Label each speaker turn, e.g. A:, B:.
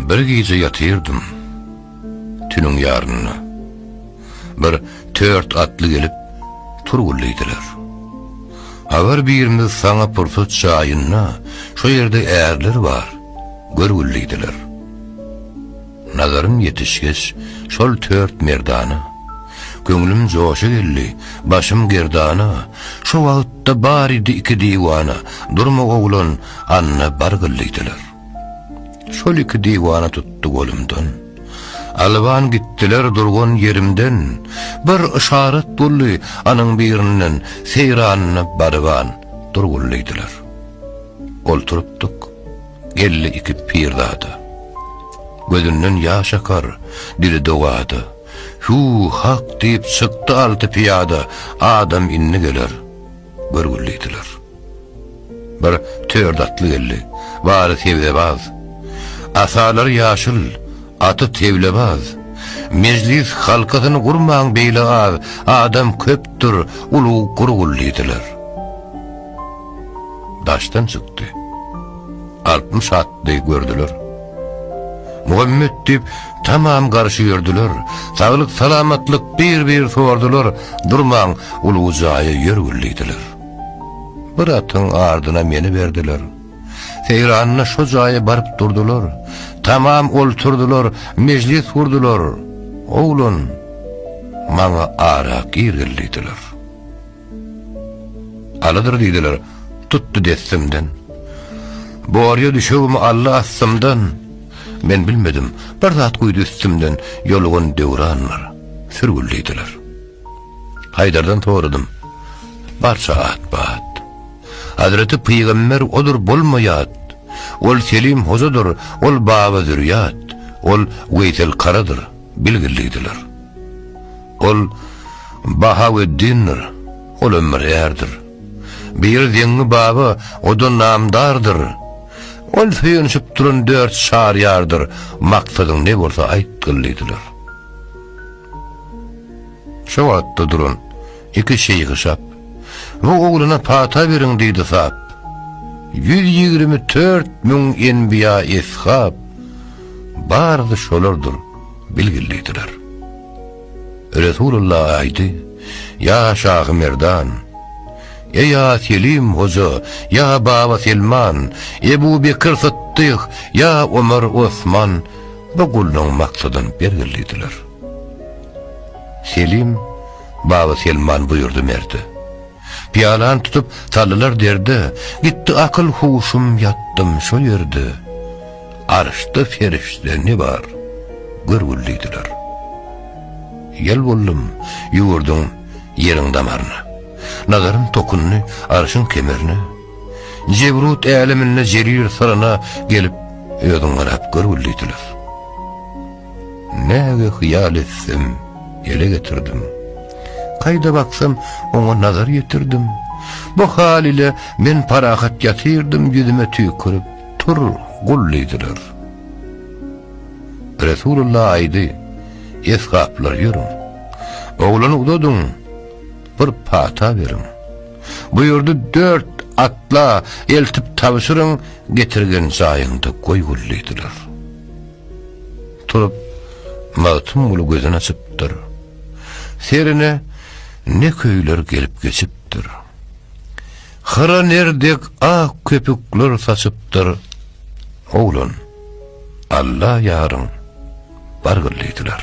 A: Bir gije ýatyrdym, tünüň ýarynda. Bir tört atly gelip, Turgul diýdiler. Habar birimiz saňa pursat jaýynda, şo ýerde ärler bar, görgül diýdiler. Nazarym ýetişgeç şol tört merdana, Köňlüm joşa geldi, başym gerdana, Şo wagtda bar idi iki diwana, Durma oglan, anna bargyl diýdiler. Şol iki diwana tutdy golumdan. Alyban gitdiler durgan ýerimden, Bir yşarat boldy anyň birinden, Seýranyna baryban durgul diýdiler. Olturypdyk. Geldi iki pirzada. Gözünden ýaş akar, dili dogada. Hüw, hak diýip çykdy alty pyýada, Adam indi geler, görgül diýdiler. Bir tört atly geldi, bary sebzebaz. Asalary ýaşyl, aty tewlebaz. Mejlis halkasyny gurmaň beýle az, Adam köpdür, ulug gurgul diýdiler. Daşdan çykdy. 60 atly gördüler. Muhammet diýip tamam garşy ýördüler. Saglyk salamatlyk bir-bir sordular. Durmaň ulug jaýa ýörgül diýdiler. Bir atyň ardyna meni berdiler. Seýranda şo jaýa baryp durdular. Tamam olturdylar, mejlis gurdular. Oglan, maňa ara girgil diýdiler. Alydyr diýdiler, tutdy destimden. Borýa düşegimi aldy astymdan. Men bilmedim, bir zat guýdy üstümden, Ýolugan döwrandyr, sürgül diýdiler. Haýdardan soradym, barça at-bat. Hazreti pygamber odur bolma ýat. Ol Selim hojadyr, ol Baba zürýat, ol Weýsel Karadyr, bilgil diýdiler. Ol Bahaweddindir, olam bir ärdir. Biri Zeňňi baba, o-da namdardyr. Ol söýenişip duran dört çaryýardyr, maksadyň ne bolsa aýtgyl diýdiler. Şo wagtda duran iki şeýhi şap, Bu oglana pata beriň diýdi sap. 124 müň enbiýa eshap, barysy şolardyr, bilgil diýdiler. Resulullah aýdy, Ýa Şahy Merdan, Eý-a Selim hoja, ýa Baba Selman, Ebu Bekir Sytdyh, ýa Omar Osman, bu guluň maksadyn bergil diýdiler. Selim Baba Selman buýurdy merde. Pyýalany tutup saldylar derde, Gitdi akyl-huşum ýatdym şo ýerde. Arşda perişde ne bar, görgül diýdiler. Ýel boldum, ýüwürdim ýeriň damaryna. Nazarym tokundy arşyň kemerine. Jebrut äleminde jerir syryna gelip özüň garap görgül diýdiler. Näge hyýal etsem, ele getirdim. Kaýda baksam, oňa nazar ýetirdim. Bu hal ile men parahat ýatyrdym, ýüzüme tüýkürip, Tur, gul diýdiler. Resulullah aýdy, Esgaplar ýörüň. Oglany uzadyň, bir pata beriň. Buýurdy dört atla eltip tabşyryň, getirgen jaýyňda goýgul diýdiler. Turup, Magtymguly gözüni açypdyr. Serine ne köýler gelip geçipdir. Hyra ner dek ak köpükler saçypdyr. Oglan, Alla ýaryň, bargyl diýdiler.